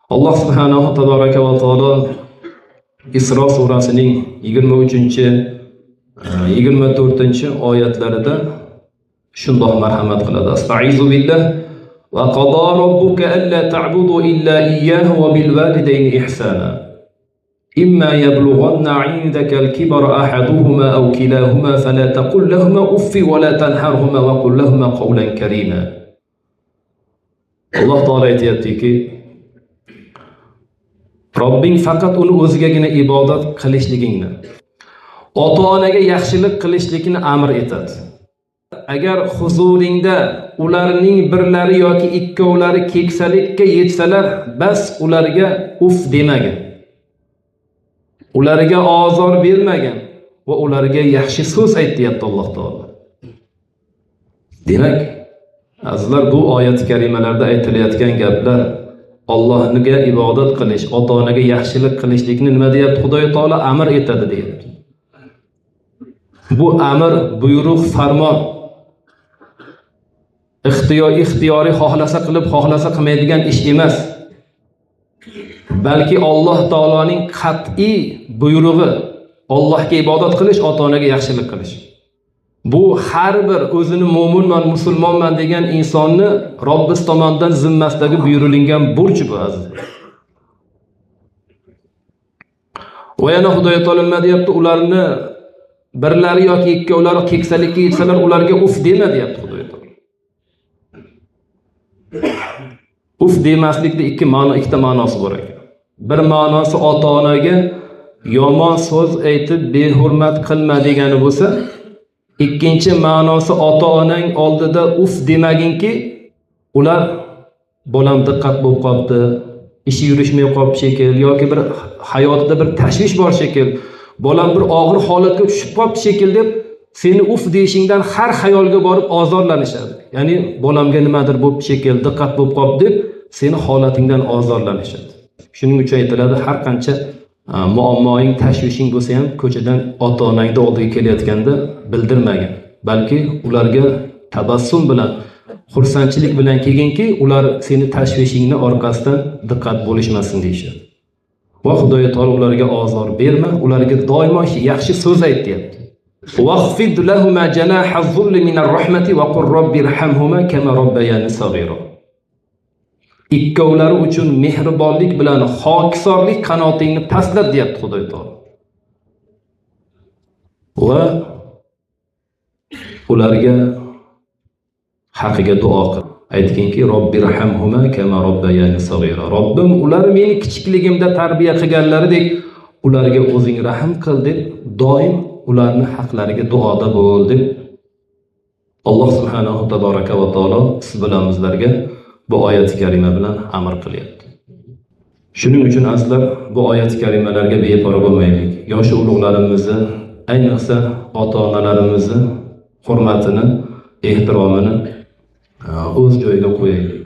Alloh subhanahu tabaraka va taolo Isro surasining 23 24 oyatlarida shundoq marhamat qiladi. Astaizu billah va qada robbuka alla ta'budu illa iyyahu va bil validayni ihsana. Imma yablughanna 'indaka al-kibara ahaduhuma aw kilahuma fala taqul lahuma uffi va la tanharhuma va qul lahuma qawlan karima. Alloh taolo aytayaptiki, Robbing faqat uni o'zigagina ibodat qilishligingni, ota-onaga yaxshilik qilishlikni amr etadi. Agar huzuringda ularning birlari yoki ikkovlari keksalikka yetsalar, bas ularga uf demagin. Ularga ozor bermagin va ularga yaxshi so'z ayt deyapti Alloh taolo. Demak, azizlar, bu oyat karimalarda aytilayotgan gaplar Allohga ibodat qilish, ota-onaga yaxshilik qilishlikni nima deyapti? Xudoy taolo amr etadi deyapti. Bu amr, buyruq, farmon ixtiyoriy xohlasa qilib, xohlasa qilmaydigan ish emas. Balki Alloh taoloning qat'iy buyrug'i Allohga ibodat qilish, ota-onaga yaxshilik qilish. Bu har bir o'zini mo'minman, musulmonman degan insonni Robbis tomonidan zimmasidagi buyurilgan burch bu, azizlar. Va yana Xudoy taolo nima deyapti? Ularni birlari yoki ikkovlari keksalikka yetsalar, ularga uf dema deyapti Xudoy taolo. Uf demaslikda ikkita ma'nosi bor ekan. Bir ma'nosi ota-onaga yomon so'z aytib behurmat qilma degani bo'lsa, ikkinchi ma'nosi ota-onang oldida uf demaginki, ular bolam diqqat bo'lib qolibdi, ishi yurishmay qolibdi shekil yoki bir hayotida bir tashvish bor shekil, bolam bir og'ir holatga tushib qolibdi shekil deb seni uf deyishingdan har xayolga borib ozorlanishadi. Ya'ni bolamga nimadir bo'lib shekil, diqqat bo'lib qolibdi deb seni holatingdan ozorlanishadi. Shuning uchun aytiladi, har qancha muammoing, tashvishing bo'lsa ham ko'chadan ota-onangni oldiga kelayotganda bildirmagin, balki ularga tabassum bilan, xursandchilik bilan kelginki, ular seni tashvishingni orqasidan diqqat bo'lishmasin deyishadi. Va Xudoy taolo ularga ozor berma, ularga doimo yaxshi so'z ayt deyapti. Vaxfid lahuma janaha zulli minar rahmati va qur robbirhamhuma kama robbayani saghira. Ikkovlari uchun mehribonlik bilan xokisorlik qanotingni pastlat deyapti Xudoy taolo. Va ularga haqiga duo qil. Aytginki, robbirhamhuma kama robbayani saghira. Robbim, ular meni kichikligimda tarbiya qilganlaridek ularga o'zing rahm qil deb doim ularni haqlariga duoda bo'l deb Alloh subhanahu tabaraka va taolo siz bilan bizlarga bu oyat karima bilan amr qilyapti. Shuning uchun azizlar, bu oyat karimalarga beparvo bo'lmaylik. Yoshi ulug'larimizni, ayniqsa ota-onalarimizni hurmatini, ehtiromini o'z joyiga qo'yaylik.